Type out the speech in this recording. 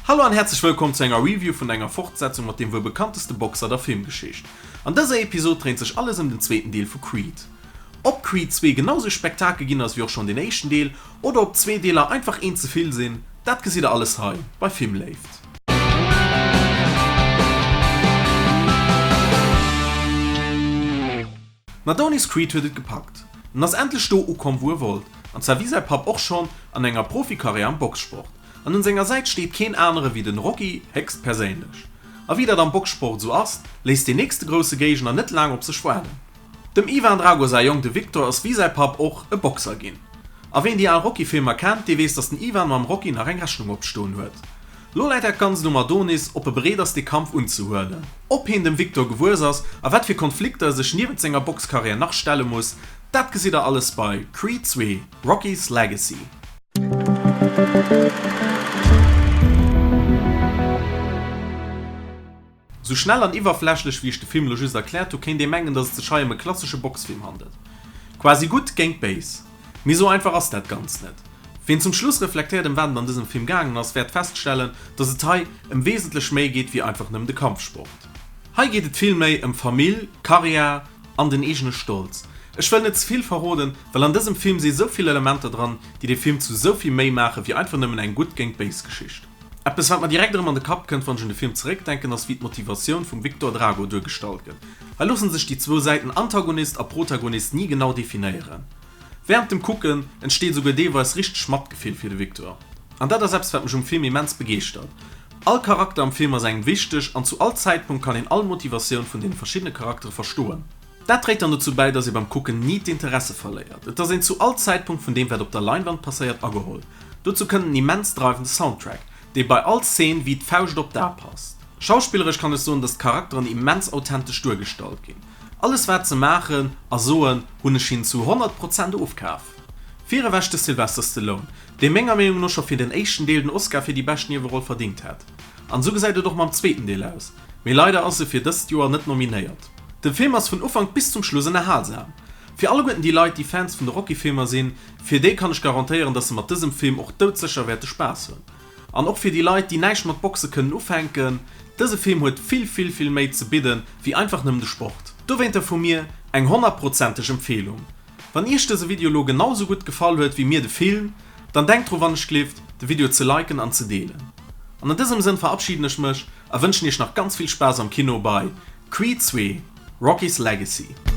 Hallo an häerzlech wëllkomm zu enger Review vun enger Fortsetzung mat deem wuel bekannteste Boxer der Filmgeschicht. An dëser Episod dréint sech alles ëm den zweeten Deel vu Creed. Ob Creed 2 genau sou Spektakel ginn ass wéi och schonn den éischten Deel, oder ob zwee Deeler einfach een ze vill sinn, dat gesitt der alles hei bei Filmléift. Den Adonis Creed huet et gepackt. En ass endlech do ukomm wou e wollt, an zwar wéi säi Papp och schonn, an enger Profikarriär am Boxsport. An un senger Säit steet keen anere wéi den Rocky héchst perséinlech. A wéi dat am Boxsport esou ass, léisst deen nächste grousse Géigner net laang op sech waarden. Dem Ivan Drago säi Jong de Viktor ass wéi säi Papp och e Boxer ginn. A ween déi al Rocky Filmer kennt, dee weess dass den Ivan mam Rocky nach eng Rechnung opstoen huet. Lo läit dat Ganzt um Adonis, ob e bereet ass dee Kampf unzehuelen, ob heen dem Viktor gewuess ass a wat fir Konflikter e sech niewent senger Boxkarriär nach stelle muss, dat gesitt der alles bei Creed 2, Rocky's Legacy. Sou schnell an iwwerflächlech wéi ech de Film lo just erkläert hu, kéint ee mengen, dass et sech hei ëm e klassesche Boxfilm handelt. Quasi gutt géint béis. Mee sou einfach ass dat Ganzt net. Ween zum Schluss reflektéiert ëm wat et an dësem Film gaangen ass, wäert feststellen, dass et hei ëm wesentlech méi geet wéi einfach nëmmen de Kampfsport. Hei geet et vill méi ëm Famill, Karriär an den eegene Stolz. Ech wëll net ze vill verroden, well an dësem Film si sou vill Elementer dran, déi de Film zu sou vill méi maache wéi einfach nëmmen eng gutt géint béis Geschicht. Eppes wat mer direkt erëm an de Kapp kënnt wann ech un de Film zeréckdenken ass wéi d'Motivatioun vum Viktor Drago duergestallt gëtt. Hei loossen sech déi zwou Säiten Antagonist a Protagonist ni genau definéieren. Wärend dem Kucken entsteet esouguer deelweis richteg Matgefill fir de Viktor. An dat ass eppes wat mech um Film immens begeeschtert. All Charakter am Film ass engem wichteg an zu all Zäitpunkt kann een all Motivatioun vun deene verschiddene Charaktere verstoen. Dat dréit dann dozou bäi, dass ee beim Kucken ni d'Interesse verléiert. Et ass een zu all Zäitpunkt vun deem wat op der Leinwand passéiert ageholl. Dozou kënnt en immens dreiwende Soundtrack, dee bei all Szene wéi d'Fauscht op d'A passt. Schauspilleresch kann ech soen, dass d'Charakteren immens authentesch duergestallt ginn. Alles wat se maachen a soen, hunn ech hinnen zu 100 Prozent ofkaf. Virewech de Sylvester Stallone, dee menger Meenung no scho fir den éischten Deel den Oscar fir déi bescht Nieweroll verdingt hätt. An esou gesäit et och mam zweeten Deel aus, mee leider ass e fir dëst Joer net nominéiert. De Film ass vun Ufank bis zum Schluss ënnerhalsam. Fir alleguerten déi Leit, déi Fans vun de Rocky-Filmer sinn, fir déi kann ech garantéieren, dass se mat dësem Film och doudsécher wäerte Spaass hunn. An och fir déi Leit, déi näischt mat Boxe kënnen ufänken, dëse Film huet vill, vill, vill méi ze bidden, wéi einfach nëmmen de Sport. Dowéinter vu mir eng honnertprozenteg Empfehlung. Wann iech dëse Video lo genau sou gutt gefall huet wéi mir de Film, dann denkt dru wannechglift, de Video ze liken an ze deelen. An an dësem Sënn verabschieden ech mech a wënschen iech nach ganz vill Spaass am Kino bei Creed 2, Rocky's Legacy.